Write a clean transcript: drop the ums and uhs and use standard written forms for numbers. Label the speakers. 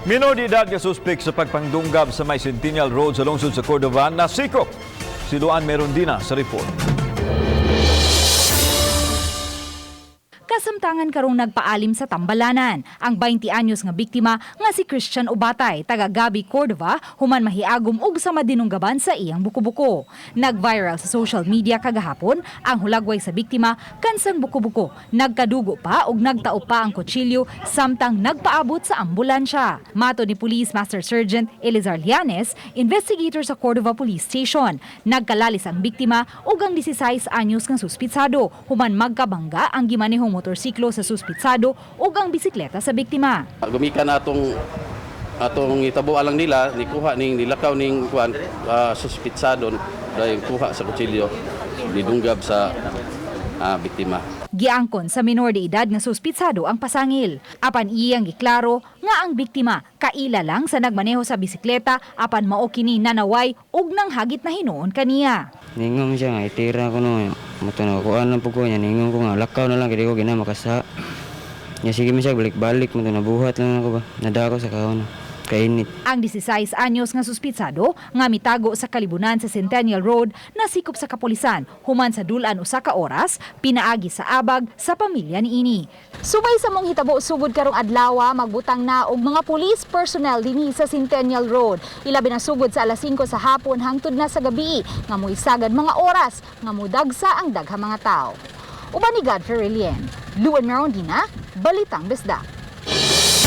Speaker 1: Minor de edad nga suspek sa pagpangdunggab sa may Centennial Road sa lungsod sa Cordova nasikop. Si Luan Merondina sa report.
Speaker 2: Kasamtangan karong nagpaalim sa tambalanan ang 20 anyos nga biktima nga si Christian Ubatay, taga Gabi, Cordova, human mahiagom og sa madinunggaban sa iyang buko-buko. Nag-viral sa social media kagahapon ang hulagway sa biktima kansang buko-buko. Nagkadugo pa og nagtao pa ang kutsilyo samtang nagpaabot sa ambulansya. Matod ni Police Master Sergeant Elizar Llanes, investigator sa Cordova Police Station, nagkalalis ang biktima ug ang 16 anyos nga suspitsado human magkabangga ang gimanehong motorsiklo sa suspitsado ug ang bisikleta sa biktima.
Speaker 3: Gumikan atong atong itabo lang nila nikuha ning nilakaw ning kuan suspitsadon dahil kuha sa kutsilyo nidunggab sa biktima.
Speaker 2: Giangkon sa minor de edad nga suspitsado ang pasangil. Apan iyang giklaro nga ang biktima kaila lang sa nagmaneho sa bisikleta apan mao kini nanaway ug nanghagit na hinuon kaniya.
Speaker 4: Ningong siya nga itira ko no. Matunaw ko lang po ko niya ningong ko nga lakaw na lang kay di ko gina makasa. Nya sige man siya balik-balik mo nabuhat lang ako ba. Nadako sa kaon. Kainit.
Speaker 2: Ang 16 anyos nga suspitsado nga mitago sa kalibunan sa Centennial Road nasikop sa kapolisan human sa dulan usa ka oras pinaagi sa abag sa pamilya niini. Subay sa mong hitabo sugod karong adlaw, magbutang na og mga police personnel dinhi sa Centennial Road. Ilabi na sugod sa alas 5 sa hapon hangtod na sa gabi nga moisagad mga oras nga mudagsa ang daghang mga tao. Uban ni Godfrey Relien, Luan Merondina, Balitang Bisdak.